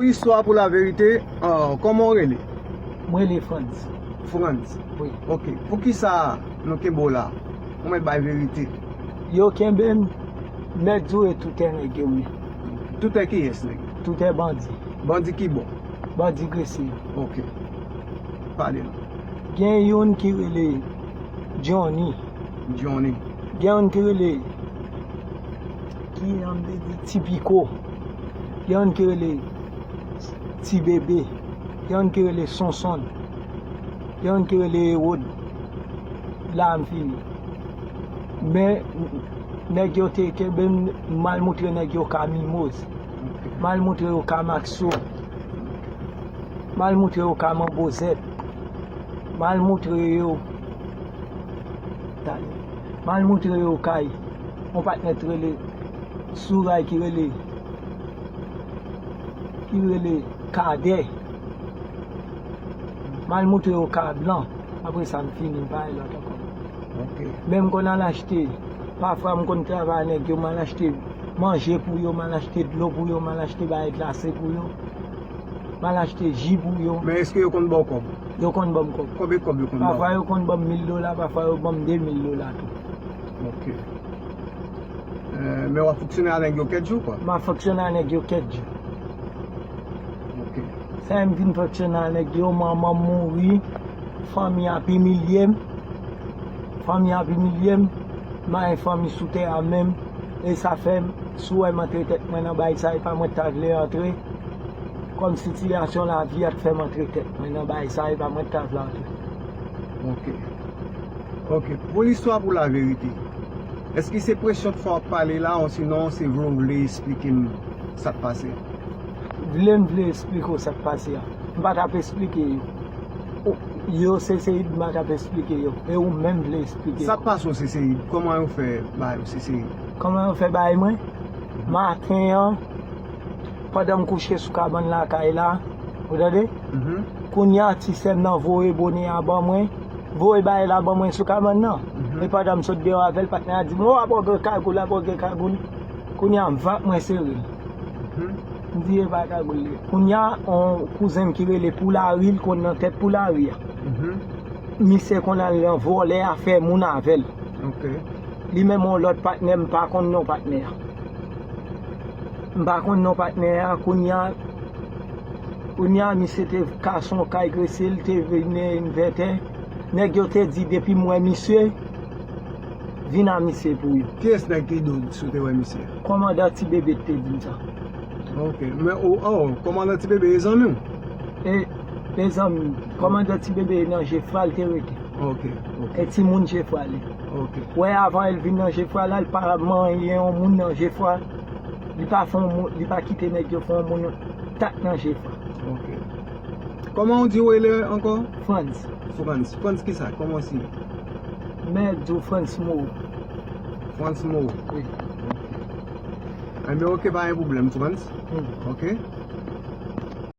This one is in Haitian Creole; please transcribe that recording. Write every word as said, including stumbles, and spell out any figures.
Pou istwa, pou laverite, ah, kòman w rele? Mwen rele Frantz. Frantz. Wi. Ok. Poukisa nou kenbe w la? Ou mèt bay verite. Yo kenbe m, mèt di w e toutè nèg yo men. Toutè kiyès, nèg? Toutè bandi. Bandi ki bò? Bandi Gresye. Ok. Pale nou. Gen youn ki rele Johnny. Johnny. Gen youn ki rele, ki jan m te di, Ti Piko. Gen youn ki rele Ti Bebe. Gen youn ki rele Sonson. Gen youn ki rele Ewod. La m fini. Men, nèg yo te kenbe m, m al moutre nèg yo ka Mimoz. M al moutre yo ka Makso. M al moutre yo ka Manbo Zèb. M al moutre yo. Tande. M al moutre yo kay yon patnè t rele Souray ki rele, ki rele Kadè. M al moutre yo ka Blan. Apre sa, m fini, m pa wè lòt ankò. Ok. Men m konn al achte, pafwa m konn travay nèg yo, m al achte manje pou yo, m al achte dlo pou yo, m al achte bagay glase pou yo, m al achte ji pou yo. Men èske yo konn ba w kòb? Yo konn ban m kòb. Konbyen kòb yo konn ba w? Pafwa yo konn ban m mil dola, pafwa yo ban m de mil dola tou. Ok. Eh, men w ap fonksyone ak nèg yo kèk jou, kwa? M ap fonksyone ak nèg yo kèk jou. Ok. Sa m vin fonksyone ak nèg yo, manman m mouri, fanmi ap imilye m. Fanmi ap imilye m, m pa gen fanmi sou tè a menm. E sa fè, si w wè m antre tèt mwen nan bagay sa, e pa mwen t ta vle antre. Kòm sitiyasyon lavi a t fè m antre tèt mwen nan bagay sa, e pa mwen t ta vle antre. Ok. Ok. Pou listwa, pou laverite, èske se presyon k fè w ap pale la, osinon se vle w vle esplike m sa k pase a? Vle m vle esplike w sa k pase a. M pa t ap esplike yo. Ou, yo Seseyid, m pa t ap esplike yo. E ou menm vle esplike yo. Sa k pase w Seseyid? Kòman yo fè ba yo Seseyid? Kòman yo fè bay mwen? Maten an, pandan m kouche sou kabann lakay la, ou tande? Mhm. Kounye a, ti sè m nan voye bonè a ban mwen, voye bagay la ban mwen sou kabann nan. Mhm. E pandan m sot deyò avè l, patnè a di m, "O, ap gen kagoul, ap gen kagoul." Kounye a, m vant mwen sere l. Mhm. M di, "E pa kagoul li." Kounye a, on kouzen m ki rele Poulari, l konn nan tèt Poulari a. Mhm. Misye konn al nan vòlè a fè moun avè l. Ok. Li menm on lòt patnè, m pa konn non patnè a. M pa konn non patnè a, kounye a, kounye a, misye te kase on kay Gresye, l te vin envètè. Nèg yo te di depi m wè misye, vin a misye pou yo. Kiyès nèg ki di w si w te wè misye? Kòmandan Ti Bebe te di m sa. Ok. Men, o, o, kòmandan Ti Bebe e zanmi w? E, e zanmi m, kòmandan Ti Bebe nan Jefra l te rete. Ok, ok, E timoun Jefra li. Ok. Wè, avan l vin nan Jefra la, l pa manyen yon moun nan Jefra. Li pa fè yon moun, li pa kite nèg yo fè yon moun tak nan Jefra. Ok. Kòman w di w rele ankò? Frantz. Frantz. Frantz kisa? Kòman w siyen? Men di w Frantz Moreau. Frantz Moreau. Wi. Enben, ok, pa gen pwoblèm, Frantz. Hmm. Ok.